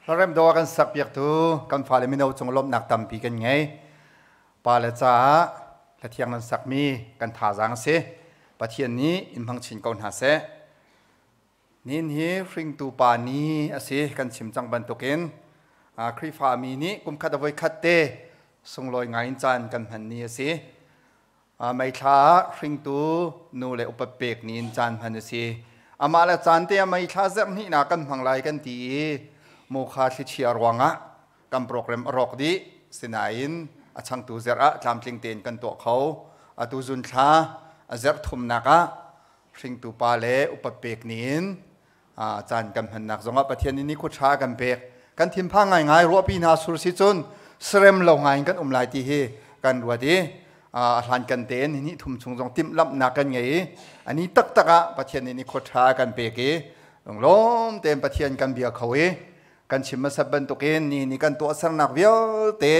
Hlarem dawh kan sakpiaktu kan fale mino cung lawmhnak tampi kan ngei. Pale caah hlathiang nan sakmi kan thazaang a si. Pathian nih in hmang chin ko hna seh. Nin hi hringtu pa ni a si kan chim cang bantukin Khrihfa mi nih kumkhat a voikhat te sunglawi ngai in caan kan hman ni a si. Meithla ah hringtu nu le upat pek ni in caan hman a si. Amah le caan te ah meithla zerh hnihnak kan hmang lai kan ti i mukha thlichia ruangah kan program a rawk dih. Sinain a changtu zerh ah tlamtling tein kan tuah kho. Atu zun thla a zerh thumnak ah hringtu pa le upat pek ni in caan kan hmannak zongah Pathian nih nikhua ṭha kan pek. Kan thinphang ngaingai ruahpi hna sur si cun serem lo ngai in kan um lai ti hi kan ruat i a hlan kan tein ni thum chung zong timhlamhnak kan ngei i ani taktak ah Pathian nih nikhua ṭha kan pek i lunglawm tein Pathian kan bia kho i kan chim hmasat bantukin ni ni kan tuahsernak vialte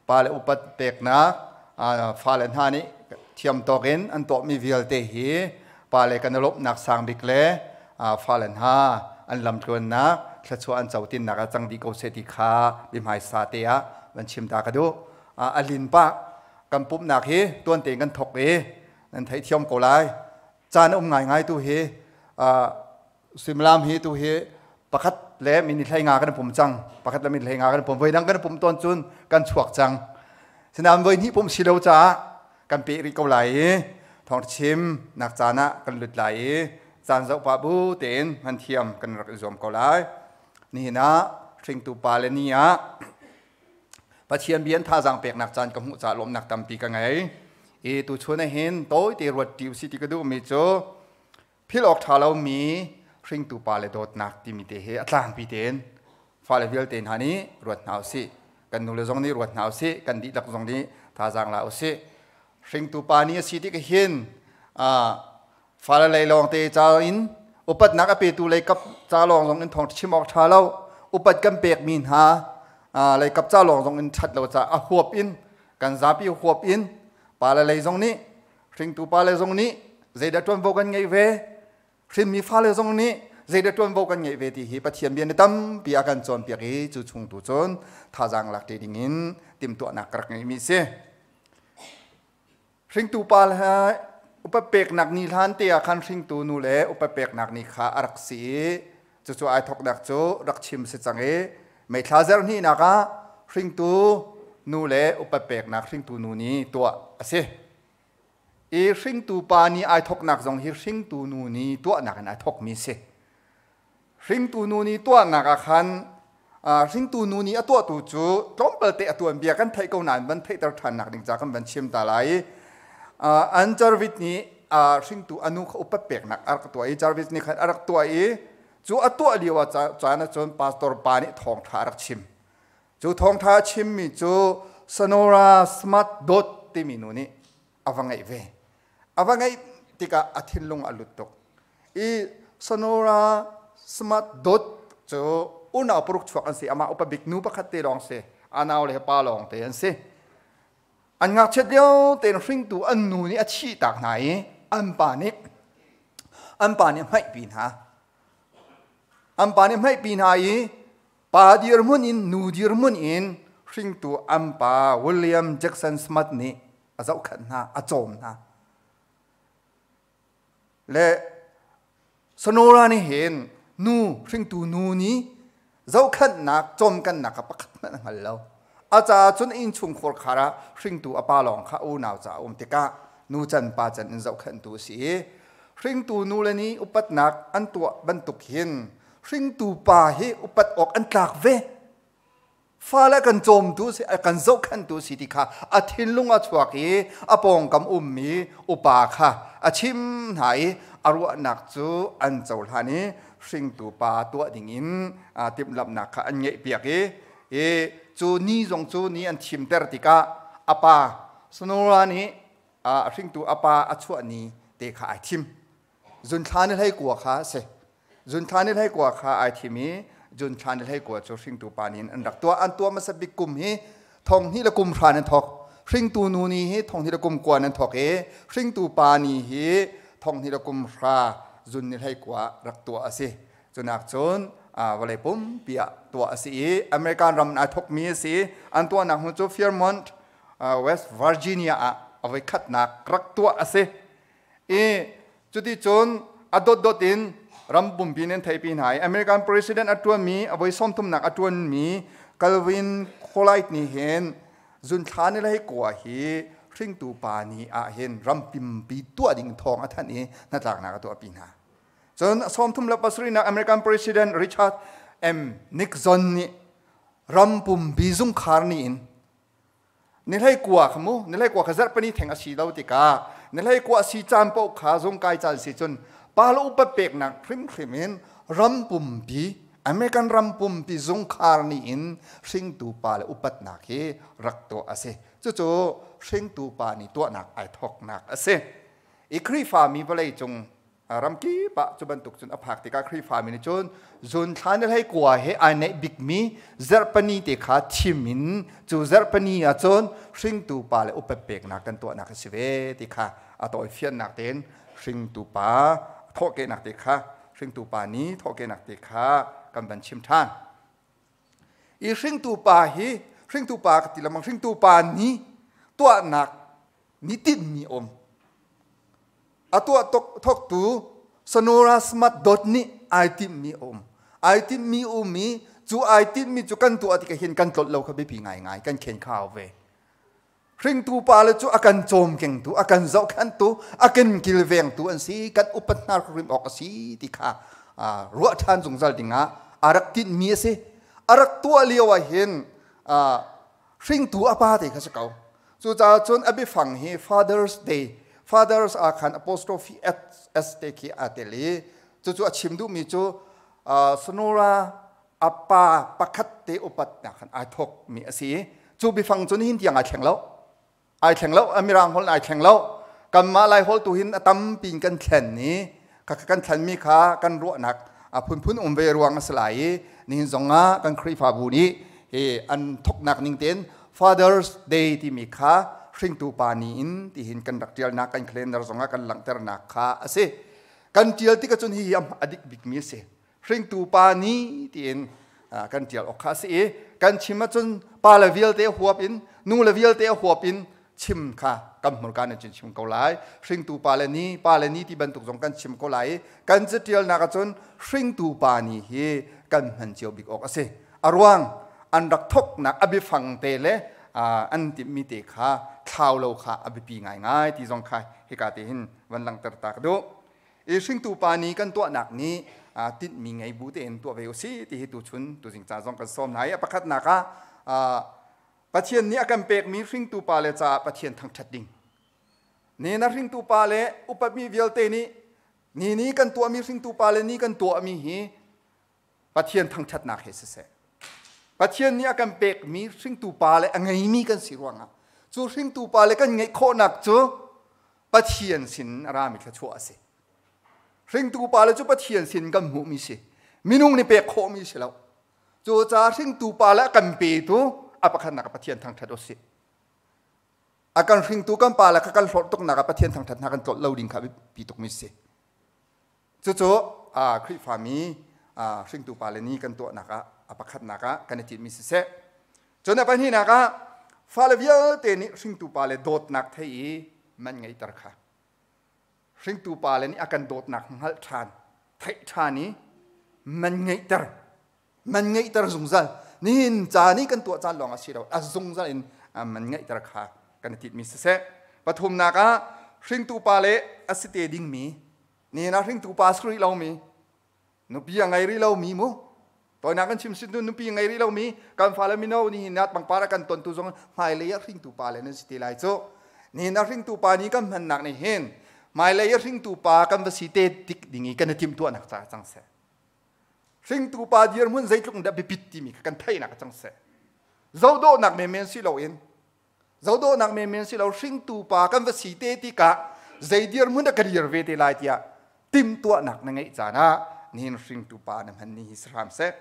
pa le upat peknak fale hna nih thiam tawk in an tuahmi vialte hi pa le kan i lawmhnak sang bik le fale hna an lamtluannak thluachuah an cotinnak ah cang dih ko seh ti kha biahmaisa te ah van chim ta ka duh. A lin pah kan pumhnak hi tuan tein kan thok i nan theihthiam ko lai. Caan a um ngaingai tu hi suimilam hi tu hi pakhat le minute 15 kan pum cang. Pakhat le minute 15 kan pum. Voi dang kan pum tawn cun kan chuak cang. Sinain voi hnih pum si lo caah kan peh rih ko lai i thawng chim nak caan ah kan lut lai i caan zoh pah bu tein hman thiam kan rak i zuam ko lai. Nihin ah hringtu pa le ni ah Pathian bia in thazaang peknak caan ka hmuh caah lawmhnak tampi ka ngei. I tuchun ah hin tawite ruat ṭi usih ti ka duhmi cu philh awk ṭha lomi hringtu pa le dawtnak timi te hi a tlangpi tein fale vialte hna nih ruat hna usih. Kan nule zong nih ruat hna usih, kan dihlak zong nih thazaang la usih. Hringtu pa nih a si tik hin fale lei lawng te ca in upatnak a petu lei kap ca lawng zong in thawng chim awk ṭha lo. Upat kan pekmi hna lei kap ca lawng zong in ṭhat lo ca a huap in kan zapi huap in pale lei zong nih hringtu pale zong nih zeidah ṭuanvo kan ngeih ve, hrinmi fale zong nih zeidah ṭuanvo kan ngeih ve ti hi Pathian bia ni tampi a kan cawnpiak i cu chung tu cun thazaang lak ṭi ding in timhtuahnak ka rak ngeihmi si. Hringtu pa le upat peknak ni hlan te ah khan hringtu nu le upat peknak ni kha a rak si i cucu ai thawknak cu rak chim si cang i May thla zarh hnihnak ah hringtu nu le upat peknak hringtu nu nih tuah a si. I hringtu pa nih ai thawknak zong hi hringtu nu nih tuahnak in ai thawkmi si. Hringtu nu nih tuahnak ah khan hringtu nu nih a tuahtu cu tlawmpal te a tuanbia kan theih ko nain van theihter ṭhannak ding ca kan van chim ta lai. An Jarvis nih hringtu a nu kha upat peknak a rak tuah i Jarvis nih khan a rak tuah i cu a tuah lio ah caan ah cun pastor pa nih thawngṭha a rak chim. Cu thawngṭha a chimmi cu Sonora Smart Dot timi nu nih a va ngaih ve. A va ngaih tikah a thinlung a lut tuk. I Sonora Smart Dot cu unau paruk chuak an si. Amah upa bik nu pakhat te lawng si. A nau le pa lawng te an si. An ngakchiat lio tein hringtu an nu nih a thih tak hna i an pa nih hmaihpi hna. An pa nih hmaihpi hna i pa dirhmun in nu dirhmun in hringtu an pa William Jackson Smart nih a zohkhenh hna, a cawm hna. Le Sonora nih hin nu hringtu nu nih zohkhenhnak cawmkannak kha pakhat hmanh a hngal lo. A caah cun innchungkhar khar ah hringtu a pa lawng kha unau ca a um tikah nu can pa can in zohkhenhtu a si i hringtu nu le nih upatnak an tuah bantuk hin hringtu pa hi upat awk an tlak ve. Fale kan cawmtu si, a kan zohkhenhtu si ti kha a thinlung a chuak i a pawngkam ummi upa kha a chim hna i a ruahnak cu an cohlan i hringtu pa tuah dingin timhlamhnak kha an ngeihpiak i cu ni zong cu ni an thimter tikah a pa Sonora nih a hringtu a pa a chuah ni te kha ai thim. Zunthla ni 19 kha a si. Zunthla ni 19 kha ai thim i Junthla ni 19 cu hringtu pa nih an rak tuah. An tuah hmasa bik kum hi 2010 nan thawk. Hringtu nu ni hi 2010 nan thawk i hringtu pa ni hi 2010 zun ni 19 rak tuah a si. Cunak cun Vawlei pumpi ah tuah a si i American ram in ai thawkmi a si. An tuahnak hmun cu Fairmont, West Virginia ah a voikhatnak rak tuah a si. I cuticun a dotdot in ram pumpi in an theihpi hna i American president a ṭuanmi a voi sawmthumnak a ṭuanmi Calvin Coolidge nih hin zunthla ni hlei kua hi hringtu pa ni ah hin ram pimpi tuah ding thawng a thanh i hnatlaknak a tuahpi hna. Cun 37nak American President Richard M. Nixon nih ram pumpi zungkhar ni in ni hlei kua kha mu ni hlei kua kha zarhpini theng a si lo tikah ni hlei kua si caan paoh kha zungkai caan si cun pa le upat peknak hrimhrim in ram pumpi American ram pumpi zungkhar ni in hringtu pa le upatnak hi rak tuah a si. Cucu hringtu pa ni tuahnak ai thawknak a si. I Khrihfami vawlei cung ramkip ah cu bantuk cun a phak tikah Khrihfami nih cun zun thla ni hlei kua he ai neih bikmi zarhpani te kha thim in cu zarhpani ah cun hringtu pa le upat peknak kan tuahnak a si ve ti kha a tawifiannak tein hringtu pa thawhkehnak te kha hringtu pa ni thawhkehnak te kha kan van chim ṭhan. I hringtu pa hi hringtu pa ka ti lengmang hringtu pa ni tuahnak ni tinhmi um. A tuah thawktu Sonora Smart Dot nih ai timhmi a um. Ai timhmi um i cu ai timhmi cu kan tuah tikah hin kan tlolh lo kha biapi ngaingai kan khen khau ve. Hringtu pa le cu a kan cawmkengtu, a kan zohkhenhtu, a kan kilvengtu an si, kan upat hna hrim awk a si ti kha ruah ṭhan zungzal dingah a rak tinhmi a si. A rak tuah lio ah hin hringtu a pa te kha si ko. Cucaah cun a biafang hi Father's Day, Fathers ah khan apostrophe s te khi aa tel i cucu a chim duhmi cu Sonora a pa pakhat te upatnak khan ai thawkmi a si i cu biafang cu nihin tiang ai thleng lo. Ai thleng lo, a mirang holh ai thleng lo. Kanmah Lai holh tu hin a tampi in kan thlen i kan thlenmi kha kan ruahnak a phunphun um ve ruang a si lai i nihin zongah kan Khrihfabu nih hi an thawknak ning tein Father's Day timi kha hringtu pa ni in tihin kan rak ṭialnak kan calendar zongah kan langhternak kha a si. Kan ṭial tikah cun hihi a dik bikmi a si. Hringtu pa ni tiin kan ṭial awk kha a si i kan chim ahcun pa le vialte huap in nu le vialte huap in chim kha kan hmurka nih cun chim ko lai. Hringtu pa le ni, pa le ni ti bantuk zong kan chim ko lai i kan catialnak ahcun hringtu pa ni hi kan hman cio bik awk a si. A ruang an rak thoknak a biafang te le an timhmi te kha thlau lo kha a biapi ngaingai ti zong kha hika te hin van langhter ta ka duh. I hringtu pa ni kan tuahnak nih tinhmi ngei bu tein tuah ve usih ti hi tuchun tuzing ca zong kan sawm hna i a pakhatnak ah Pathian nih a kan pekmi hringtu pa le caah Pathian thangṭhat ding. Ni na hringtu pa le upatmi vialte nih ni ni kan tuahmi hringtu pa le ni kan tuahmi hi Pathian thangṭhatnak he siseh. Pathian nih a kan pekmi hringtu pa le a ngeimi kan si ruangah cu hringtu pa le kan ngeih khawhnak cu Pathian sin a rami thluachuah a si. Hringtu pa le cu Pathian sin kan hmuhmi si. Minung nih pek khawhmi si lo. Cucaah hringtu pa le a kan petu a pakhatnak ah Pathian thangṭhat usih. A kan hringtu kan pa le kha kan hlorh tuknak ah Pathian thangṭhat hna kan tlolh lo ding kha biapi tukmi si. Cucu Khrihfami hringtu pa le ni kan tuahnak ah a pakhatnak ah kan i tinhmi siseh. Cun a pahnihnak ah fale vialte nih hringtu pa le dawtnak thei i man ngeihter kha. Hringtu pa le nih a kan dawtnak hngalh ṭhan, theih ṭhan i man ngeihter, man ngeihter zungzal. Nihin ca nih kan tuah caan lawng a si lo, a zungzal in man ngeihter kha kan i tinhmi siseh. Pathumnak ah hringtu pa le a si te dingmi, nihin ah hringtu pa a si rih lomi, nupi a ngei rih lomi mu toinak kan chim sin nupi ngei rih lomi kan fale mino nihin ah pangpar a kan tontu zong hmailei ah hringtu pa le nan si te lai cu nihin ah hringtu pa ni kan hmannak nih hin hmailei ah hringtu pa kan va si te tik ding i kan i timhtuahnak caah cang seh hringtu pa dirhmun zeitluk dah biapit timi kha kan theihnak cang seh zohdawhnak menmen si loin Zohdawhnak menmen si lo hringtu pa kan va si te tikah zei dirhmun dah ka dir ve te lai tiah timhtuahnak na ngeih caan ah nihin hringtu pa na hman ni hi si hram seh.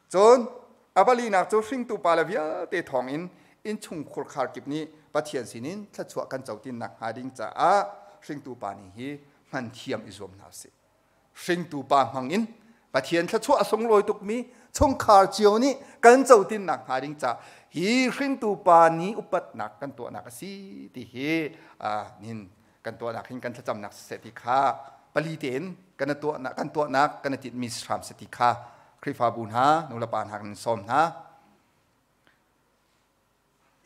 Cun a palinak cu hringtu pa le vialte thawngin innchung khurkhar kip nih Pathian sinin thluachuah kan co tinnak hnga ding caah hringtu pa ni hi hman thiam i zuam hna usih. Hringtu pa hmang in Pathian thluachuah a sunglawi tukmi chungkhar cio nih kan cotinnak hnga ding ca hi hringtu pa ni upatnak kan tuahnak a si ti hi nin kan tuahnak hin kan thlacamnak siseh ti kha pali tein kan tuahnak kan tuahnak kan tinhmi hram si ti kha Khrihfabu hna nulepa hna kan sawm hna.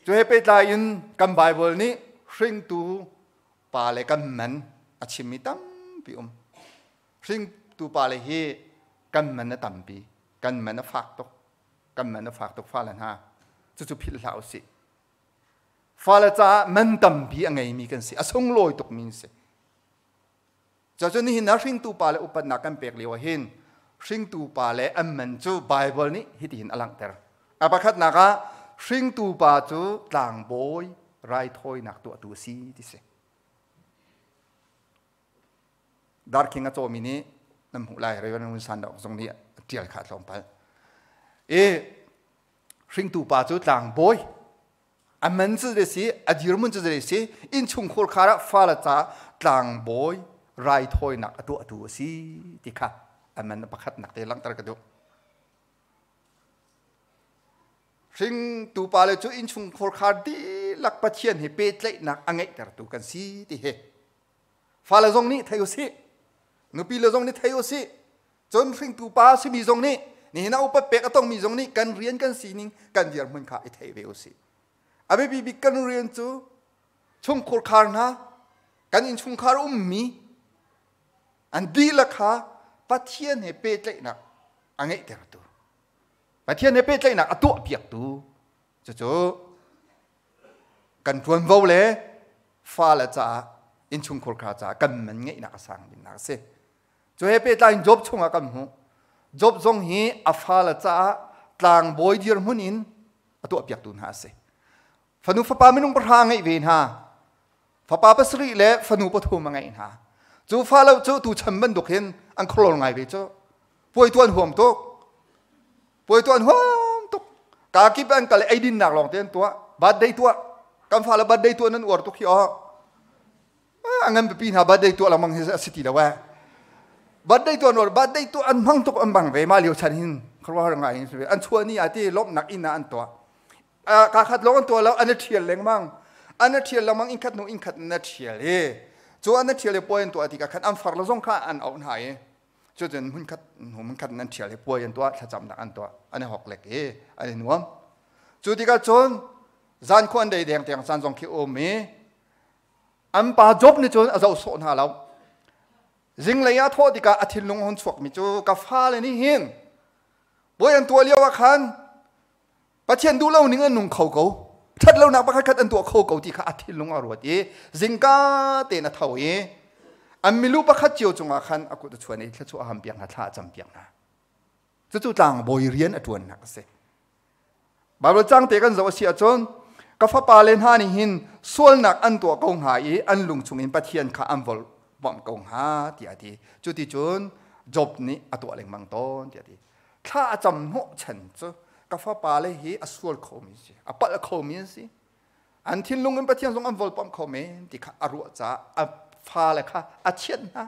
Cu he pehtlai in kan Bible nih hringtu pa le kan man a chimmi tampi um. Hringtu pa le hi kan man a tampi, kan man a fak tuk, kan man a fak tuk fale hna. Cucu philh hlah usih. Fale caah man tampi a ngeimi kan si, a sunglawi tukmi an si. Cucu nihin ah hringtu pa le upatnak kan pek lio ah hin hringtu pa le an man cu Bible nih hitihin a langhter. A pakhatnak ah hringtu pa cu tlangbawi raithawinak tuahtu a si ti si. Darkhing a cawmi nih nan hmuh lai Reverend Hun San zong nih a tial kha tlawmpal. I hringtu pa cu tlangbawi A man cu zei si, a dirhmun cu zei si, innchungkhur khar ah fale ca tlangbawi raithawinak a tuahtu a si ti kha a man pakhatnak te langhter ka duh. Hringtu pale cu innchungkhur khar dihlak Pathian he pehtlaihnak a ngeihtertu kan si ti hi. Fale zong nih thei usih, nupi le zong nih thei usih, Cun hringtu pa simi zong nih nihin ah upat pek a tongmi zong nih kan rian kan sining kan dirhmun kha i thei ve usih. A biapi bik kan rian cu chungkhur khar hna kan innchungkhar ummi an dihlak kha Pathian he pehtlaihnak a ngeihtertu Pathian he pehtlaihnak a tuahpiaktu cucu kan ṭuanvo le fale caah innchungkhur kha caah kan man ngeihnak a sang biknak a si. Cu he pehtlai in Job chungah kan hmuh. Job zong hi a fale caah tlangbawi dirhmun in a tuahpiaktu hna a si. Fanu fapa minung pahra a ngeih ve hna. Fapa pasarih le fanu pathum a ngeih hna. Cu falo cu tu chan bantuk hin an khualol ngai ve cu. Puai tuan huam tuk. Puai tuan huam tuk. Ka kip an kal eidinnak lawng te an tuah. Birthday tuah. Kan fale birthday tuah nan uar tuk hi aw. A ngan pipi hna birthday tuah lengmang hi a si ti lo eh. Birthday tuah nawl birthday tuah an hmang tuk an bang ve ma lio chan hin khuaruahhar ngai in an chuah ni ah ti lawmhnak inn ah an tuah. Ka khat lawng an tuah lo an i ṭhial lengmang. An i ṭhial lengmang inn khat hnu inn khat an i ṭhial i cu an i ṭhial i puai an tuah tikah khan an far le zong kha an auh hna i cucun hmun khat hnu hmun khat in an ṭhial i puai an tuah thlacamnak an tuah an i hok lek i an i nuam. Cu tikah cun zan khua an dei deng tiang caan zong khi um i An pa Job nih cun a zoh sawh hna lo. Zinglei ah thawh tikah a thinlung a hun chuakmi cu ka fale nih hin puai an tuah lio ah khan Pathian duh lo ning an nung kho ko. Ṭhat lonak pakhat khat an tuah kho ko ti kha a thinlung a ruat i zingka tein a tho i an milu pakhat cio cungah khan a kut a chuan i thluachuah a hampiak hna thla a campiak hna. Cucu tlangbawi rian a ṭuannak a si. Baibal cang te kan zoh a si ahcun ka fapale hna nih hin sualnak an tuah ko hnga i an lung chungin Pathian kha an volhbomh ko hnga tiah a ti. Cuti cun Job nih a tuah lengmang tawn tiah a ti. Thla a cam hnawh chan cu ka fapale hi a sual khomi si, a palh khomi an si. An thinlung in Pathian zong an volpomh kho men ti kha a ruah caah a fale kha a thianh hna.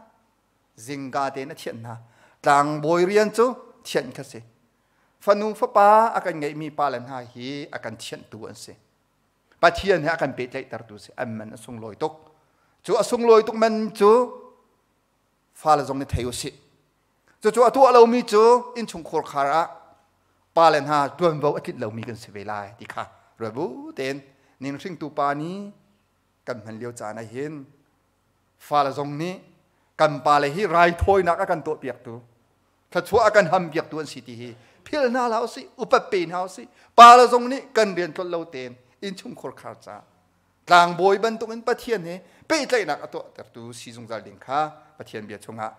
Zingka tein a thianh hna. Tlangbawi rian cu thianh kha si. Fanu fapa a kan ngeihmi pale hna hi a kan thianhtu an si. Pathian he a kan pehtlaihtertu si. An man a sunglawi tuk. Cu a sunglawi tuk man cu fale zong nih thei u sih. Cucu a tuah lomi cu innchungkhur khar ah pale hna tuanvo a tlinh lomi kan si ve lai ti kha ruat bu tein ning hringtu pa nih kan hman lio caan ah hin fale zong nih kan pale hi raithawinak a kan tuahpiaktu thluachuah a kan hampiaktu an si ti hi philh hna hlah usih upat pe hna usih pale zong nih kan rian tlolh lo tein innchungkhur khar ca tlangbawi bantukin Pathian he pehtlaihnak a tuahtertu si zungzal ding kha Pathian bia chungah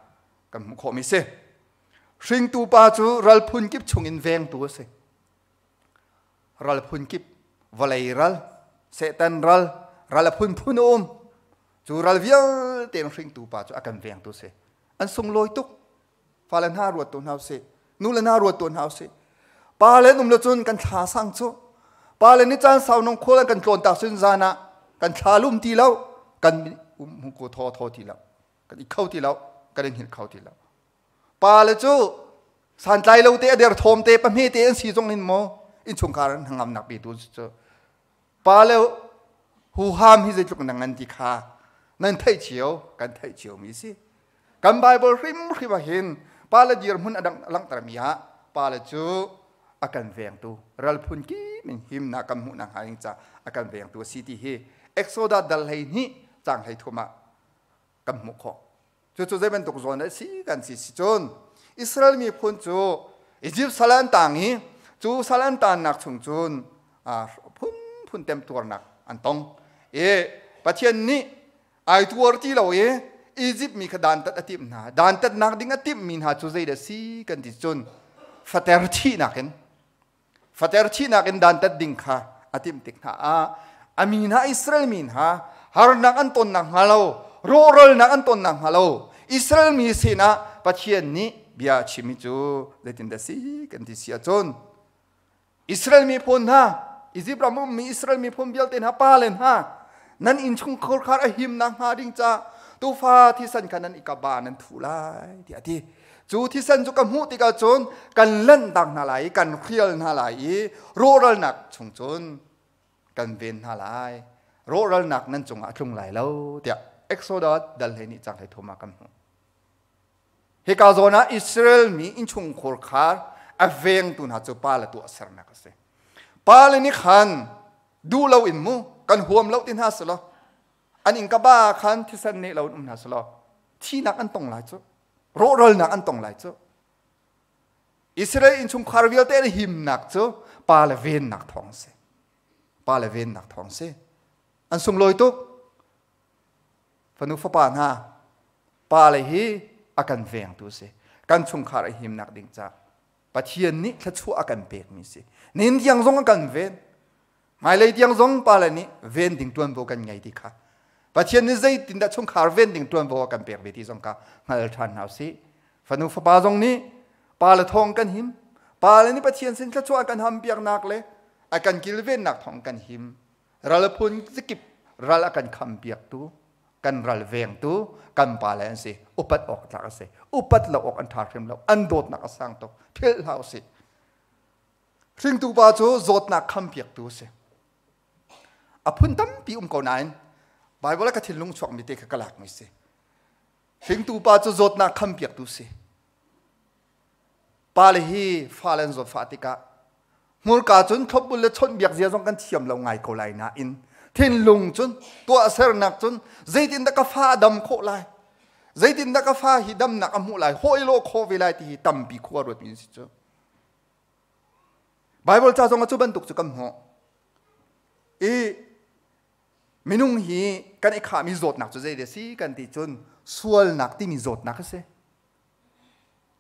kan hmuh khawhmi si hringtu pa cu ral phun kip chungin vengtu a si ral phun kip vawlei ral Satan ral ral a phunphun a um cu ral vialte in hringtu pa cu a kan vengtu si an sunglawi tuk fale hna ruat tu hna usih nu le hna ruat tu hna usih pa le um le cun kan thla sang cu pa le ni caan sau nong khual an kan tlawn tak cun zan ah kan thla lum ti lo kan um ko thaw thaw ti lo kan i kho ti lo kan in hngilh kho ti lo pa le cu. Santlai lo te a derthawm te pahme te an si zong in maw innchungkhar an hnangamnak petu an si cu. Pa le huham hi zeitluk na ngan ti kha nan theih cio, kan theih cio mi si. Kan Bible hrimhrim ah hin pa le dirhmun a langhtermi ah pa le cu a kan vengtu ral phun kip in himnak kan hmuhnak hnga ding ca a kan vengtu a si ti hi Exodus dal 12 cang 13 ah kan hmuh khawh. Cucu zei bantuk zawn a si kan si si cun Israel miphun cu Egypt sal an tang i cu sal an tannak chung cun phunphun temtuarnak an tong i Pathian nih ai tuar ti lo i Egypt mi kha dantat a timh hna. Dantatnak ding a timhmi hna cu zeidah si kan ti cun fater thihnak in Fater thihnak in dantat ding kha a timh tik hna ah a mi hna Israel mi hna harnak an tonnak hnga lo, rawhralnak an tonnak hnga lo, Israel mi sinah Pathian nih bia a chimmi cu zeitindah si kan ti si ahcun Israel miphun hna, Egypt ram ummi Israel miphun vialte hna pa le hna nan innchungkhar khar a himnak hnga ding ca tufa thisen kha nan i kaba nan thu lai tiah a ti. Cu thisen cu ka hmuh tikah cun kan lanhtak hna lai i kan hrial hna lai i rawhralnak chung cun kan ven hna lai. Rawhralnak nan cungah a tlung lai lo tiah Exodus dal 12 cang 13 ah kan hmuh. Hika zawn ah Israel mi innchungkhar khar a vengtu hna cu pa le tuahsernak a si. Pa le nih khan duh lo in mu kan huam lo ti hna selaw an inn ka ba khan thisen ne lo in um hna selaw thihnak an tong lai cu. Rawhralnak an tong lai cu. Israel innchungkhar vialte an himnak cu pa le vennak thawng si. Pa le vennak thawng si. An sunglawi tuk. Fanu fapa hna, pa le hi a kan vengtu si. Kan chungkhar a himnak ding ca Pathian nih thluachuah a kan pekmi si. Nin tiang zong a kan ven. Hmailei tiang zong pale nih ven ding ṭuanvo kan ngei ti kha Pathian nih zeitindah chungkhar ven ding ṭuanvo a kan pek ve ti zong kha hngal ṭhan hna usih. Fanu fapa zong nih pale thawng kan him. Pale nih Pathian sin thluachuah kan hampiaknak le a kan kilvennak thawng kan him. Ral phun zikip ral a kan khampiaktu, kan ral vengtu kan pale an si. Upat awk tlak a si. Upat lo awk an ṭha hrim lo. An dawtnak a sang tuk. Philh hlah usih. Hringtu pa cu zawtnak khampiaktu a si. A phun tampi um ko nain Baibal ah ka thinlung chuakmi te kha ka lakmi si. Hringtu pa cu zawtnak khampiaktu si. Pale hi fale an zawtfah tikah hmurka cun thlopbul le chawnhbiak zia zong kan thiam lo ngai ko lai nain thinlung cun tuahsernak cun zeitindah ka fa a dam khawh lai zeitindah ka fa hi damnak a hmuh lai hawi lawh khawh ve lai ti hi tampi khua ruatmi an si cu. Baibal ca zong ah cu bantuk cu kan hmuh. I minung hi kan i khahmi zawtnak cu zei a si kan ti cun sualnak timi zawtnak a si.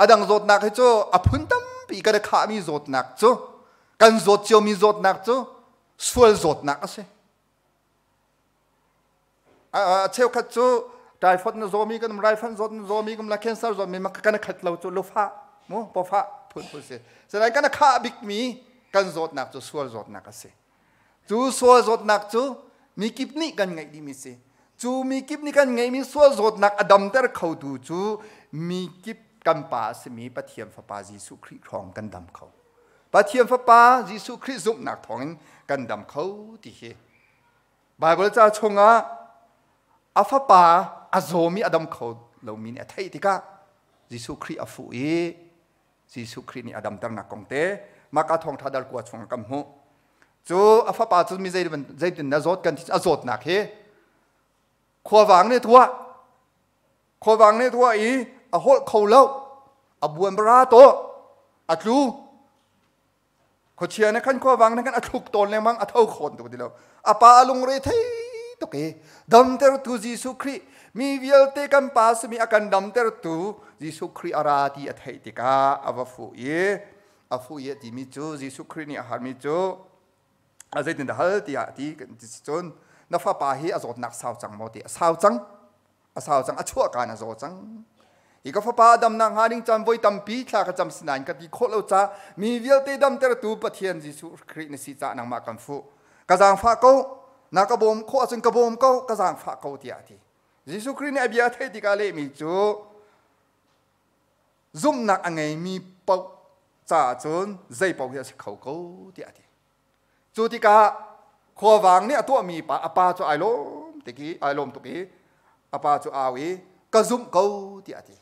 A dang zawtnak hi cu a phun tampi kan i khahmi zawtnak cu kan zawt ciomi zawtnak cu sual zawtnak a si. A cheukhat cu typhoid na zawmi kan um, raifanh zawt na zawmi kan um, cancer zawtmi ma kan khat lo cu lufah mu pawfah phun phun si. Sinain kan khah bikmi kan zawtnak cu sual zawtnak a si. Cu sual zawtnak cu mi kip nih kan ngeih dihmi si. Cu mi kip nih kan ngeihmi sual zawtnak a damter khotu cu mi kip kan pa a simi Pathian Fapa Jesuh Khrih hrawng kan dam kho. Pathian Fapa Jesuh Khrih zumhnak thawngin kan dam kho ti hi Baibal ca chungah a fapa a zawmi a dam kho lomi nih a theih tikah Jesuh Khrih a fuh i Jesuh Khrih nih a damternak kong te Maka thawngṭha dal kua chungah kan hmuh. Cu a fapa cu mi zeitin na zawt kan ti a zawtnak hi khuavang nih tuah khuavang nih tuah i a holh kho lo a buanbara to a tlu Khuachia nih khan khuavang nih khan a thluk tawn lengmang a tho khawn tuk ti lo. A pa a lungre thei tuk i damtertu Jesuh Khrih mi vialte kan pa simi a kan damtertu Jesuh Khrih a ra ti a theih tikah a va fuh i a fuh i a timi cu Jesuh Khrih nih a harmi cu a zeitindah hal tiah ti cun na fapa hi a zawtnak sau cang maw ti a sau cang a sau cang a chuah kaan a zaw cang hi ka fapa damnak hnga ding caan voi tampi thla ka cam sinain ka ti khawh lo ca mi vialte damtertu Pathian Jesuh Khrih na si caah nangmah kan fuh ka zaangfah ko na ka bawm khawh ahcun ka bawm ko ka zaangfah ko tiah a ti Jesuh Khrih nih a bia a theih tikah lehmi cu zumhnak a ngeimi paoh caah cun zei paoh hi a si kho ko tiah a ti. Cu tikah khuavang nih a tuahmi pa a pa cu ai lawm tik i ai lawm tuk i a pa cu au i ka zumh ko tiah a ti.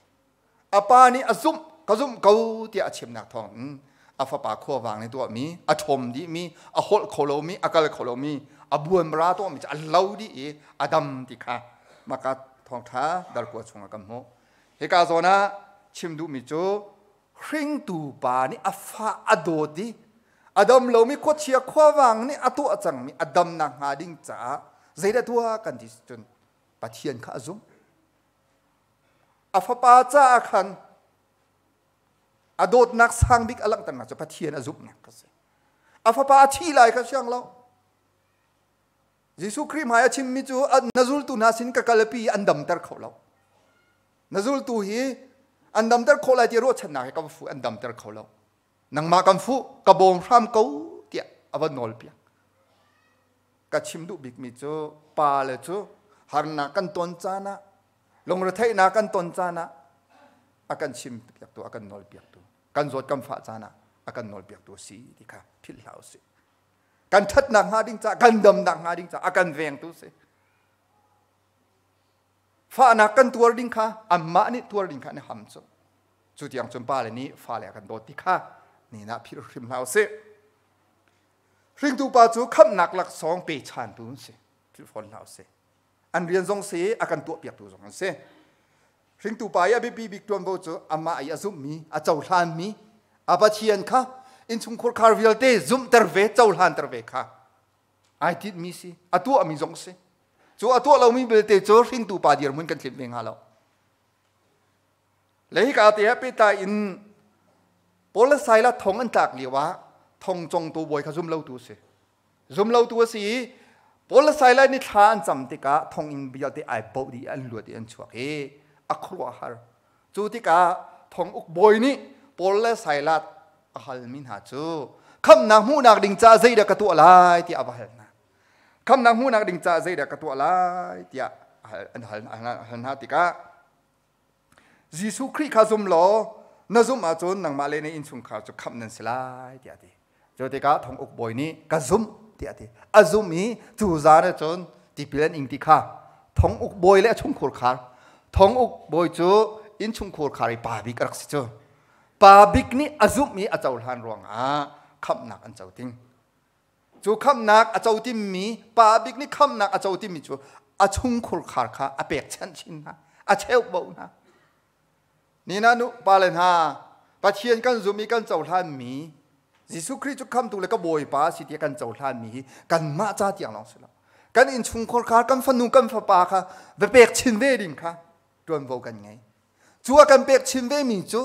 A pa nih a zumh ka zumh ko tiah a chimnak thawngin a fapa khuavang nih tuahmi a ṭhawm dihmi a holh kho lomi a kal kho lomi a buanbara tuahmi cu a lo dih i a dam ti kha maka thawngṭha darkua chungah kan hmuh. Hika zawn ah chim duhmi cu hringtu pa nih a fa a dawt i a dam lomi khuachia khuavang nih a tuah cangmi a damnak hnga ding caah zeidah tuah kan ti cun Pathian kha a zumh. A fapa caah khan a dawtnak sang bik a langhternak cu Pathian a zumhnak kha si. A fapa a thi lai kha siang lo. Jesuh Khrih hmai a chimmi cu na zultu hna sin ka kalpi an damter kho lo. Na zultu hi an damter khawh lai ti ruahchannak he ka va fuh an damter kho lo. Nangmah kan fuh ka bawm hram ko tiah a va nawl piak. Ka chim duh bikmi cu pa le cu harnak kan ton caan ah lungretheihnak kan ton caan ah a kan chim piaktu a kan nawl piaktu kan zawt kan fah caan ah a kan nawl piaktu a si ti kha philh hlah usih. Kan ṭhatnak hnga ding caah kan damnak hnga ding caah a kan vengtu si. Fahnak kan tuar ding kha anmah nih tuar ding kha an i ham cu. Cu tiang cun pale nih fale a kan dawt ti kha ni nah philh hrim hlah usih. Hringtu pa cu khamhnak laksawng pe chantu an si. Philh fawn hlah usih. An rian zong si a kan tuahpiaktu zong an si. Hringtu pa i a biapi bik ṭuanvo cu amah i a zumhmi, a cohlanmi, a Pathian kha innchungkhar khar vialte zumhter ve, cohlanter ve kha ai tinhmi si, a tuahmi zong si. Cu a tuah lomi belte cu hringtu pa dirhmun kan tlinh ve hnga lo. Le hika te ah pehtlai in Paul le Silas thong an tlak lio ah thong congtu bawi kha zum lotu a si. Zumlotu a si i Paul le Silas nih thla an cam tikah thonginn vialte ai boh dih an luat i an chuak i a khuaruahhar. Cu tikah thong uk bawi nih Paul le Silas a halmi hna cu khamhnak hmuhnak ding caah zeidah ka tuah lai tiah a va hal hna. Khamhnak hmuhnak ding caah zeidah ka tuah lai tiah an hal hna tikah Jesuh Khrih kha zum law na zumh ahcun nangmah le na innchungkhar cu khamh nan si lai tiah a ti. Cu tikah thong uk bawi nih ka zumh tiah a ti. A zumh i cu zan ah cun tipil an ing ti kha thong uk bawi le a chungkhur khar thong uk bawi cu innchungkhur khar i pa bik a rak si cu. Pa bik nih a zumh i a cohlan ruangah khamhnak an co ting. Cu khamhnak a co timmi pa bik nih khamhnak a co timi cu a chungkhur khar kha a pekchanh chin hna, a cheuhbo hna. Nina nu pa le hna Pathian kan zum i kan cohlanmi Jesuh Khrih cu khamtu le ka Bawipa si tiah kan cohlanmi hi kanmah ca tiang lawng si lo. Kan innchungkhar kha kan fanu kan fapa kha va pek chin ve ding kha ṭuanvo kan ngei. Cu a kan pek chin vemi cu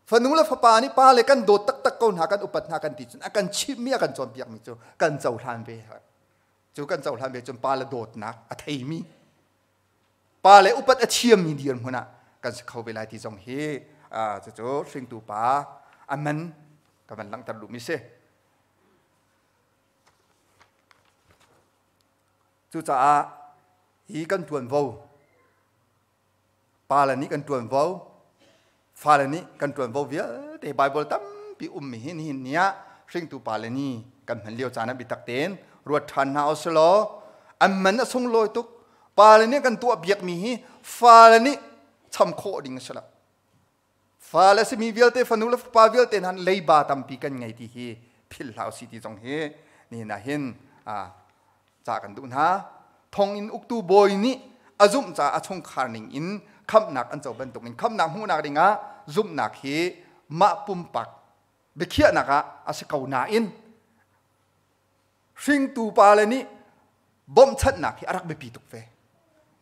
Fanu le fapa nih pa le kan dawt taktak ko hna, kan upat hna kan ti cun a kan chimhmi, a kan cawnpiakmi cu kan cohlan ve. Cu kan cohlan ve cun pa le dawtnak a theimi, pa le upat a thiammi dirhmun ah kan si kho ve lai ti zong hi cucu hringtu pa a man ka van langhter duhmi si. Cucaah hi kan tuanvo Pale nih kan ṭuanvo, fale nih kan ṭuanvo vialte Baibal tampi ummi hi nihin ni ah hringtu pale nih kan hman lio caan ah biatak tein ruat ṭhan hna usih law an man a sunglawi tuk. Pale nih kan tuah biakmi hi fale nih cham khawh ding a si lo. Fale simi vialte fanu le fapa vialte hna leiba tampi kan ngei ti hi philh hlah usih ti zong hi nihin ah hin ca kan duh hna. Thonginn uktu bawi nih a zumh caah a chungkhar ning in khamhnak an co bantuk in khamhnak hmuhnak dingah zumhnak hi mah pumpak biakhiahnak ah a si ko nain hringtu pale nih bawmhchanhnak hi a rak biapi tuk ve.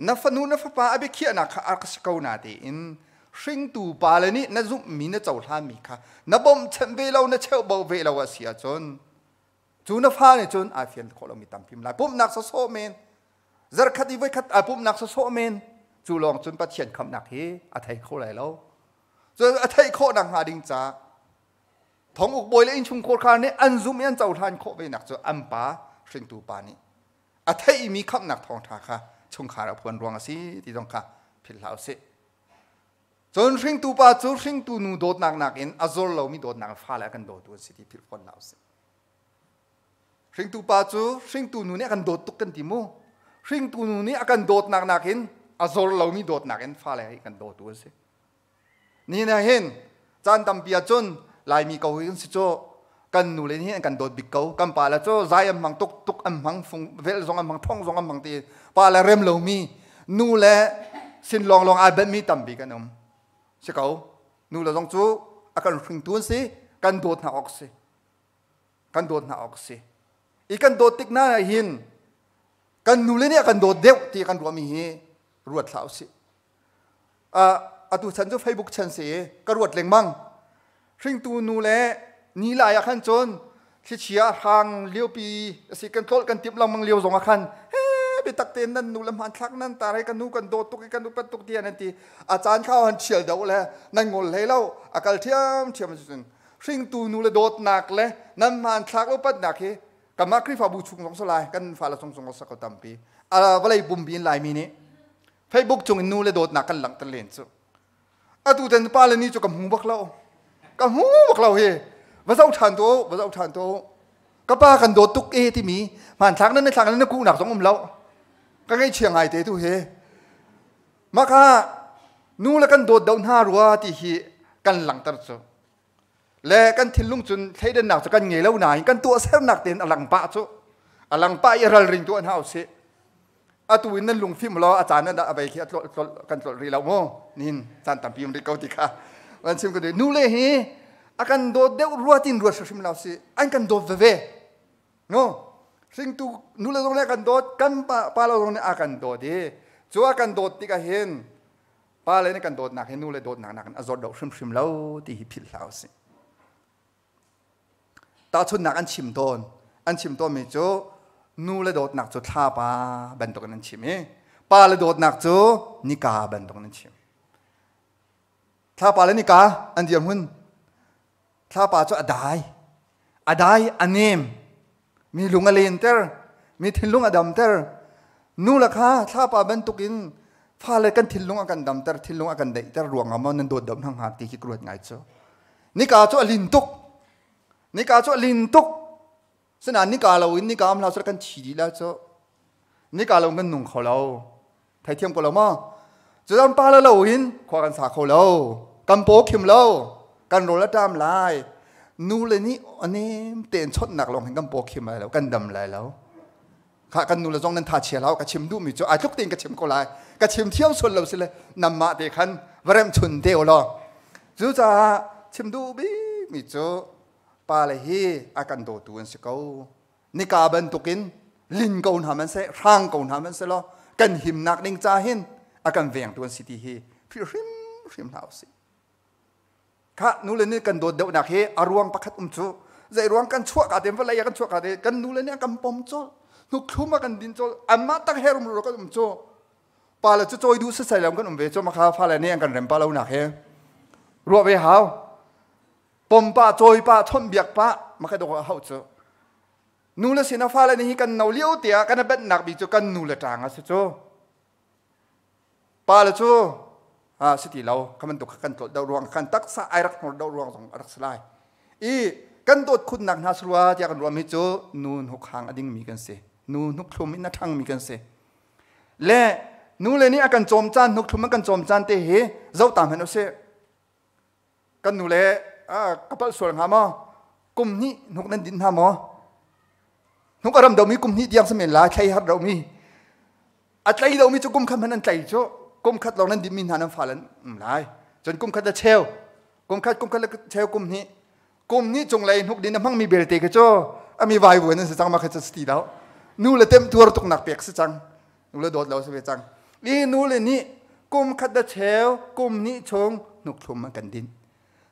Na fanu na fapa a biakhiahnak kha a rak si ko na tein hringtu pale nih na zumhmi na cohlanmi kha na bawmhchanh ve lo na cheuhbo ve lo a si ahcun cu na fa nih cun ai fian khawh lomi tampi lai. Pumhnak sawsawh men zarkhat i voikhat ai pumhnak sawsawh men cu lawng cun Pathian khamhnak hi a thei kho lai lo. Cun a theih khawh nak hnga ding ca thong uk bawi le innchungkhar khar nih an zumh i an cohlan khawh ve nak cu an pa hringtu pa nih a theihmi khamhnak thawngṭha kha chungkhar a phuan ruang a si ti zong kha philh hlah usih. Cun hringtu pa cu hringtu nu dawtnak nakin a zor lomi dawtnak in fale a kan dawtu an si ti philh fawn hlah usih. Hringtu pa cu hringtu nu nih a kan dawt tuk kan ti mu. Hringtu nu nih a kan dawtnak nakin a zor lomi dawtnak in fale hi kan dawtu an si. Nihin ah hin caan tampi ah cun Laimi ko hi kan si cu kan nu le nih an kan dawt bik ko. Kan pa le cu zai an hmang tuk tuk an hmang fung vel zong an hmang thong zong an hmang ti pa le rem lomi nu le sin lawnglawng ai benhmi tampi kan um. Si ko. Nu le zong cu a kan hringtu an si kan dawt hna awk si. Kan dawt hna awk si. I kan dawt tik na hin kan nu le nih a kan dawt deuh ti kan ruahmi hi ruat hlah usih. Atu chan cu Facebook chan si i ka ruat lengmang. Hringtu nu le ni lai ah khan cun thlichia hrang liopi asi kan tlolh kan timh lengmang lio zong ah khan he biatak tein nan nu le hmanthlak nan tar he kan nu kan dawt tuk i kan upat tuk tiah nan ti. A caan kha han thial deuh le nan ngol hlei lo a kal ṭhiamṭhiam cun hringtu nu le dawtnak le nan hmanthlak upatnak hi kanmah Khrihfabu chung zong si lai kan fale chung zong sa ko tampi. Vawlei pumpi in Laimi nih Facebook cung in nu le dawtnak kan langhter len cu. Atu tan pa le ni cu ka hmu bak lo. Ka hmu bak lo hi. Va zoh ṭhan tu, va zoh ṭhan tu. Ka pa kan dawt tuk e timi hmanthlak nan thlak nan kuhnak zong um lo. Ka ngaihchia ngai te tu hi. Mah kha nu le kan dawt do hna rua ti hi kan langhter cu. Le kan thinlung cun thleidannak cu kan ngei lo nain kan tuahsernak tein a lang pah cu. A lang pah i ralring tuah hna usih. Atu in nan lungfim law a caan ah a vei khi a tlolh tlolh kan tlolh rih lo mu. Nihin caan tampi um rih ko ti kha. Van chim ko nu le hi a kan dawt deuh ruat in ruat hrim lo si. An kan dawt veve. No. Hringtu nu le zong nih a kan dawt, kan pa, pa lo zong nih a kan dawt i cu a kan dawt tikah hin pa le nih kan dawtnak hi nu le dawtnak nakin a zawt deuh hrimhrim lo ti hi philh hlah usih. Tahchunhnak an chim tawn. An chim tawnmi cu nu le dawtnak cu thlapa bantukin an chim i pa le dawtnak cu nika bantukin an chim. Thlapa le nika an dirhmun. Thlapa cu a dai. A dai, a nem. Mi lung a lenter. Mi thinlung a damter. Nu le kha thlapa bantukin fale kan thinlung a kan damter, thinlung a kan daihter ruangah maw nan dawt deuh hna hnga ti khi ka ruat ngai cu. Nika cu a lin tuk. Nika cu a lin tuk. Sinain nika lo in nika am hlah seh kan thi dih lai cu. Nika lo kan nung kho lo. Theithiam ko lo maw? Cudan pa lo in khua kan sa kho lo. Kan paw khim lo. Kan rawl a ṭam lai. Nu le nih a nem tein chawnhnak lawng hin kan paw khim lai lo. Kan dam lai lo. Kha kan nu le zong nan tha chia hlah ka chim duhmi cu ai tluk tein ka chim ko lai. Ka chim thiam sual lo si le namah te khan va remh chun te u law. Cucaah chim duh bikmi cu pa le hi a kan dawtu an si ko. Nika bantukin lin ko hna man seh, hrang ko hna man seh law kan himnak ding ca hin a kan vengtu an si ti hi philh hrimhrim hlah usih. Kha nule nih kan dawt deuhnak hi a ruang pakhat um cu zei ruang kan chuah ka te vawlei ah kan chuah ka te kan nule nih a kan pom colh hnuk thlum a kan din colh anmah tak he rumro kan um cu pa le cu cawi duh sasai lo kan um ve cu makha fale nih an kan rem pa lo nak he ruah ve hau pom pa cawi pa chawnh biak pa maka dok hau cu nu le sin a fale nih hi kan no lio te ah kan a benhnak bi cu kan nu le ṭang a si cu Pa le cu si ti lo kha bantuk kha kan tlolh deuh ruang kan taksa ai rak hnor deuh ruang zong a rak si lai. I kan dawt khunnak hna sarua tiah kan ruahmi cu nu hnuk hang a dingmi kan si. Nu hnuk thlum in a ṭhangmi kan si. Le nu le nih a kan cawm caan hnuk thlum a kan cawm caan te hi zoh ta hmanh usih. Kan nu le ka palh sual hnga maw? Kum hnih hnuk nan din hna maw? Hnuk a ram domi kum hnih tiang si men lai, thlei har domi. A tlei lomi cu kum khat hmanh an tlei cu kum khat lawng nan dinmi hna nan fale an um lai. Cun kum khat le cheu, kum khat kum khat le cheu kum hnih. Kum hnih cung lei hnuk din a hmangmi belte khi cu ami vaivuan an si cang ma kha cu si ti lo. Nu le temtuar tuknak pek si cang. Nu le dawt lo si ve cang. I nu le nih kum khat le cheu, kum hnih chung hnuk thlum an kan din.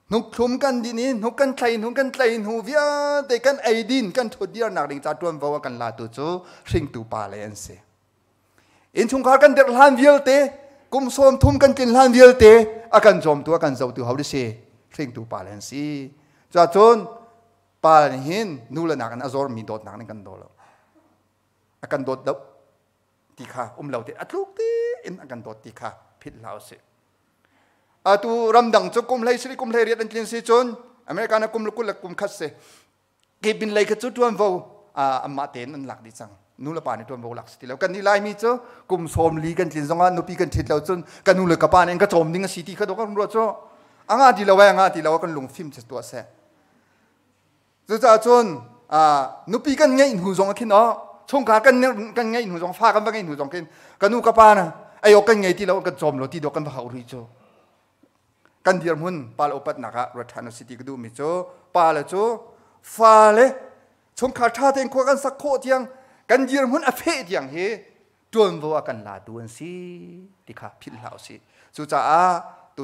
Hnuk thlum kan din i hnuk kan thlai hnu kan tlai hnu vialte kan ei din kan ṭhut dirnak ding ca ṭuanvo a kan latu cu hringtu pa le an si. Innchungkhar kan dirh hlan vialte kum 30 kan tlin hlan vialte a kan cawmtu a kan zotu ho si hringtu pa le an si. Cuahcun pa nih hin nu le nakin a zormi dawtnak nih kan daw lo. A kan dawt lo ti kha um lo te a tluk tein a kan dawt ti kha philh hlah usih. Atu ramdang cu kum hlei siri kum hlei riat an tlin si cun America na kum 20 le kum khat si. Kebin lei kha cu ṭuanvo anmah tein an lak dih cang. Nu le pa nih ṭuanvo lak si ti lo. Kan nih Laimi cu kum 40 kan tlin zongah nupi kan ṭhit lo cun ka nu le ka pa nih an ka cawm ding a si ti kha dawh kan ruah cu. A nga ti lo ai a nga ti lo kan lungfim cu tuah seh. Cucaah cun nupi kan ngeih hnu zong ah khin aw chungkhar kan kan ngeih hnu zong fa kan va ngeih hnu zong khin ka nu ka pa na ei awk kan ngei ti lo kan cawm lo ti dawh kan va hauh rih cu. Kan dirhmun pa le upatnak ah ruat ṭhan usih ti ka duhmi cu pa le cu fale chungkhar ṭha tein khua kan sak khawh tiang kan dirhmun a feh tiang hi ṭuanvo a kan latu an si ti kha philh hlah usih. Cucaah tu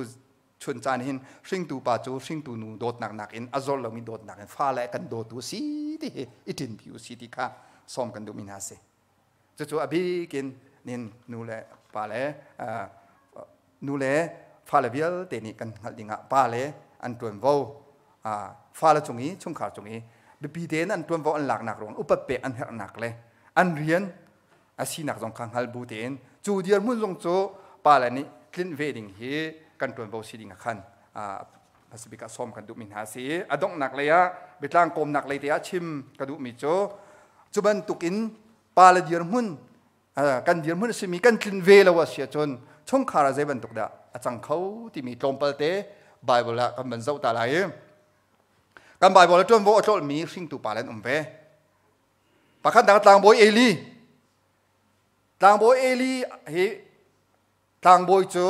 chun caan hin hringtu pa cu hringtu nu dawtnak nakin a zor lomi dawtnak in fale kan dawtu si ti hi i ṭinpi u si ti kha sawm kan duhmi hna si. Cucu a bik in nin nu le pa le nu le fale vialte nih kan hngalh dingah pa le an ṭuanvo fale cung i chungkhar cung i biapi tein an ṭuanvo an laknak ruang upat pek an herhnak le an rian a sinak zong kha hngal bu tein cu dirhmun zong cu pale nih tlinh ve ding hi kan ṭuanvo si ding ah khan hmasabik ah sawm kan duhmi hna a si i a donghnak lei ah biatlang kawmnak lei te ah chim ka duhmi cu cu bantukin pale dirhmun kan dirhmun a simi kan tlin ve lo a si ahcun chungkhar ah zei bantuk dah a cang kho timi tlawmpal te Bible ah kan van zoh ta lai i kan Bible a ṭuanvo a tlolhmi hringtu pale an um ve. Pakhatnak tlangbawi Eli. Tlangbawi Eli hi tlangbawi cu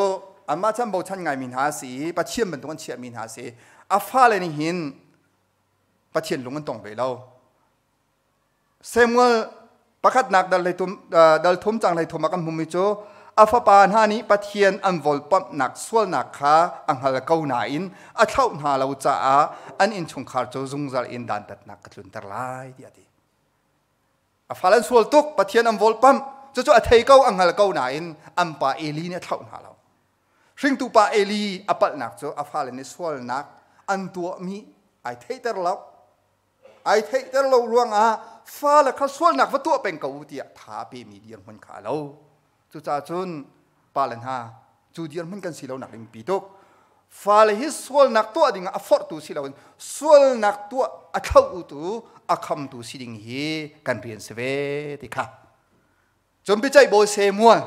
anmah chan bochan ngaimi hna a si i Pathian bantuk an chiahmi hna a si. A fale nih hin Pathian lung an tong ve lo. Samuel pakhatnak dal thum cang hlei thum ah kan hmumi cu a fapa hna nih Pathian an volpamhnak sualnak kha a hngal ko nain a thlauh hna lo caah an innchungkhar cu zungzal in dantatnak ka tlunter lai tiah a ti. A fale an sual tuk, Pathian an volpamh, cucu a thei ko, a hngal ko nain an pa Eli nih a thlauh hna lo. Hringtu pa Eli a palhnak cu a fale nih sualnak an tuahmi ai theihter lo. Ai theihter lo ruangah fale kha sualnak va tuah peng ko u tiah tha a pemi dirhmun kha a lo. Cucaah cun pale hna cu dirhmun kan si lonak ding pi tuk. Fale hi sualnak tuah dingah a forhtu si loin sualnak tuah a thlotu a khamtu si ding hi kan rian si ve ti kha. Cun biaceih bawi Samuel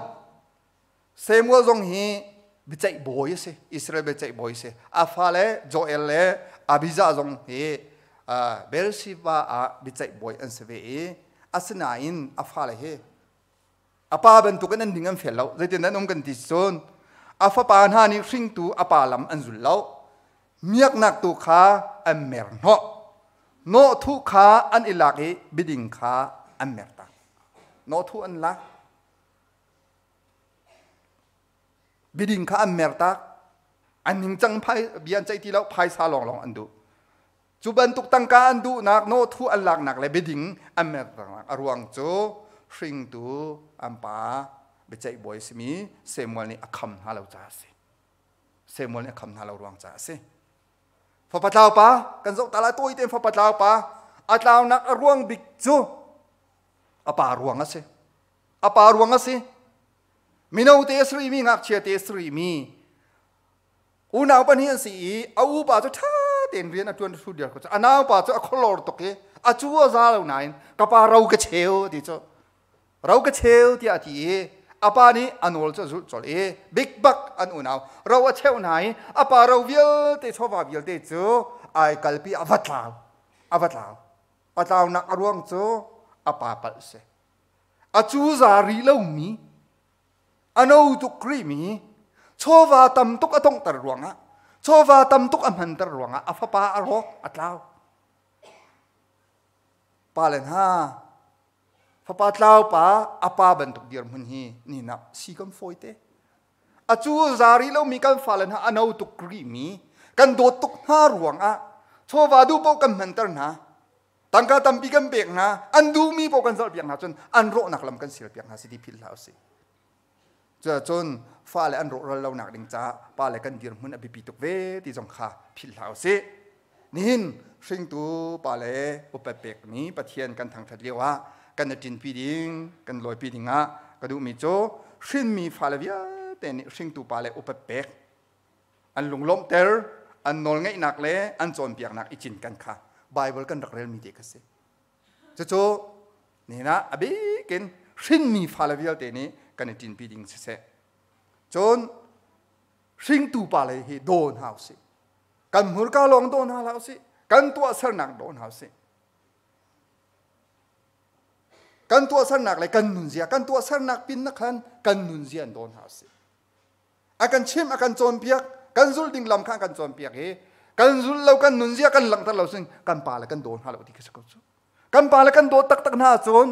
Samuel zong hi biaceih bawi a si, Israel biaceih bawi a si. A fale Joel le Abijah zong hi Beersheba ah biaceih bawi an si ve i asinain a fale hi a pa bantukin an ding an fel lo. Zeitin an um kan ti cun a fapa hna nih hringtu a pa lam an zul lo. Miaknak tu kha an mer hnawh. Nawhthuh kha an i lak i biading kha an mer tak. Nawhthuh an lak. Biading kha an mertak. An ningcang phai bia an ceih ti lo, phaisa lawnglawng an duh. Cu bantuk tangka an duhnak, nawhthu an laknak le biading an mertaknak a ruang cu hringtu an pa biaceih bawi a simi Samuel nih a kham hna lo caah a si. Samuel nih a kham hna lo ruang caah a si. Fapa tlau pa, kan zoh ta lai tawi tein fapa tlau pa, a tlaunak a ruang bik cu a pa ruang a si. A pa ruang a si. Mino te a si mi, ngakchia te a si mi, unau pahnih an si i a upa cu ṭha tein rian a ṭuan ṭhu diar ko cu. A naupa cu a khualor tuk i a cu a za lo nain ka pa ro ka cheu ti cu ro ka cheu tiah a ti i a pa nih a nawl cu a zulh colh i bik bak an unau ro a cheuh hna i a pa ro vialte chawva vialte cu ai kalpi a va tlau a va tlau a tlaunak a ruang cu a pa palh si. A cuza rih lomi, a no tuk rihmi, chawva tam tuk a tonghter ruangah, chawva tam tuk a hmanter ruangah a fapa a rawk, a tlau. Pale hna, fapa tlau pa, a pa bantuk dirhmun hi nihin ah si kan fawi te. A cuza rih lomi kan fale hna a no tuk rihmi, kan dawt tuk hna ruangah chawva duh paoh kan hmanter hna. Tangka tampi kan pek hna, an duhmi paoh kan zalhpiak hna cun an rawhnak lam kan sialpiak hna si ti philh hlah usih. Cuacun fale an rawhral lonak ding caah pale kan dirhmun a biapi tuk ve ti zong kha philh hlah usih. Nihin hringtu pale upat pekmi Pathian kan thangṭhat lio ah kan i ṭinpi ding, kan lawipi ding ah ka duhmi cu hrinmi fale vialte nih hringtu pale upat pek. An lunglawmhter, an nawlngeihnak le an cawnpiaknak i cinken kha Baibal kan rak relmi te kha si. Cucu nihin ah a bikin hrinmi fale vialte nih kan i ṭinpi ding siseh. Cun hringtu pale hi daw hna usih. Kan hmurka lawng daw hna hlah usih. Kan tuahsernak daw hna usih. Kan tuahsernak le kan nunzia, kan tuahsernak pin na khan kan nunzia an daw hna usih. A kan chimh, a kan cawnpiak, kan zulh ding lam kha a kan cawnpiak i kan zulh lo, kan nunzia kan langhter lo sin kan pa le kan daw hna lo ti khi si ko cu. Kan pa le kan dawt taktak hna ahcun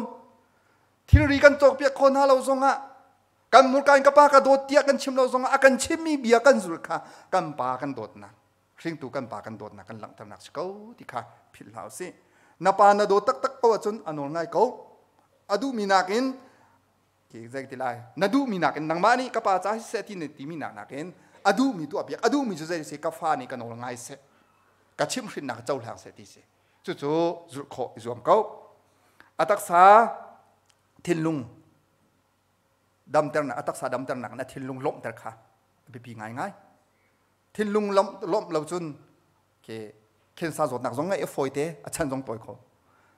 thilri kan cawkpiak khawh hna lo zongah kan hmurka in ka pa ka dawt tiah kan chim lo zongah a kan chimmi bia kan zulh kha kan pa kan dawtnak hringtu kan pa kan dawtnak kan langhternak si ko ti kha philh hlah usih. Na pa na dawt taktak ko ahcun a nawl ngai ko. A duhmi nakin khi zei ti lai na duhmi nakin nangmah nih ka pa ca siseh ti na timi nak nakin a duhmi tuah piak a duhmi cu zei si ka fa nih ka nawl ngai seh ka chimhhrinnak cohlang seh ti si cucu zulh khawh i zuam ko. A taksa thinlung damternak, a taksa damternak in a thinlung lawmhter kha a biapi ngaingai. Thinlung lawmh lo cun ke khensa zawtnak zong ngeih a fawi te, a chan zong tawi kho.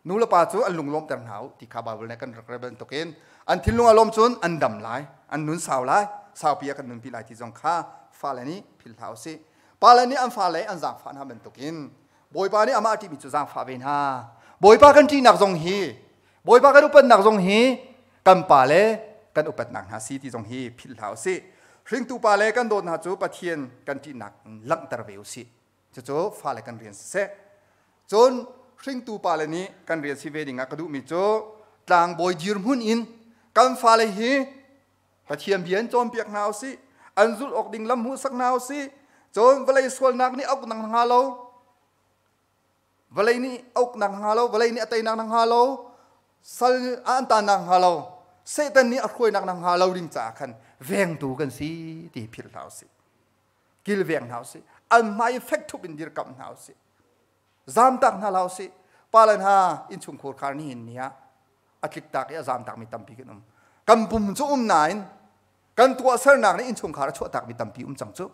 Nu le pa cu an lung lawmhter hna u ti kha Bible nih kan rak rel bantukin an thinlung a lawm cun an dam lai, an nun sau lai, saupi a kan nunpi lai ti zong kha fale nih philh hlah usih. Pale nih an fale an zaangfah hna bantukin Bawipa nih amah a ṭihmi cu zaangfah ve hna. Bawipa kan ṭihnak zong hi, Bawipa kan upatnak zong hi kan pa le kan upatnak hna si ti zong hi philh hlah usih. Hringtu pa le kan dawt hna cu Pathian kan ṭihnak langhter ve usih. Cucu fale kan rian siseh. Cun hringtu pale nih kan rian si ve ding ah ka duhmi cu tlangbawi dirhmun in kan fale hi Pathian bia in cawnpiak hna usih. An zulh awk ding lam hmuhsak hna usih. Cun vawlei sualnak nih a uknak hnga lo. Vawlei nih a uknak hnga lo, vawlei nih a teinak hnga lo, sal an tannak hnga lo, Satan nih a hruainak hnga lo ding caah khan vengtu kan si ti philh hna usih. Kilveng hna usih. An hmai fek thup in dirkamh hna usih. Zamtak hna hlah usih. Pale hna innchungkhur khar nihin ni ah a tliktak i a zamtakmi tampi kan um. Kan pum cu um nain kan tuahsernak nih innchungkhar a chuahtakmi tampi um cang cu.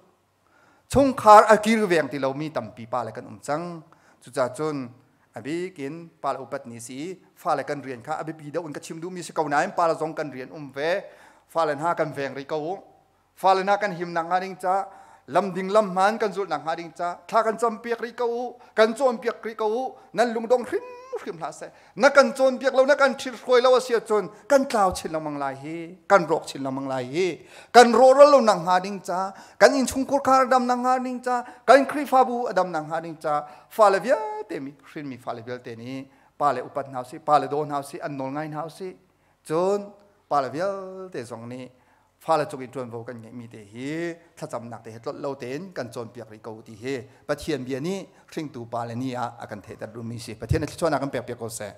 Chungkhar a kilveng ti lomi tampi pale kan um cang. Cucaah cun a bik in pale upat ni si i fale kan rian kha a biapi deuh in ka chim duhmi si ko nain pale zong kan rian um ve. Fale hna kan veng rih ko u. Fale hna kan himnak hnga ding ca lam ding lam hmaan kan zulhnak hnga ding ca thla kan campiak rih ko u, kan cawnpiak rih ko u. Nan lungdong hrimhrim hlah seh. Na kan cawnpiak lo, na kan ṭhithruai lo a si ahcun kan tlau chin lengmang lai hi, kan rawk chin lengmang lai hi. Kan rawhral lo nak hnga ding ca, kan innchungkhur khar a dam nak hnga ding ca, kan Khrihfabu a dam nak hnga ding ca, fale vialte mi hrinmi fale vialte nih pale upat hna usih, pale daw hna usih, an nawl ngai hna usih. Cun pale vialte zong nih fale cung i ṭuanvo kan ngeihmi te hi thlacamnak te he tlolh lo tein kan cawnpiak rih ko ti hi Pathian bia nih hringtu pale ni ah a kan theihter duhmi si. Pathian a thluachuahnak kan pekpiak ko seh.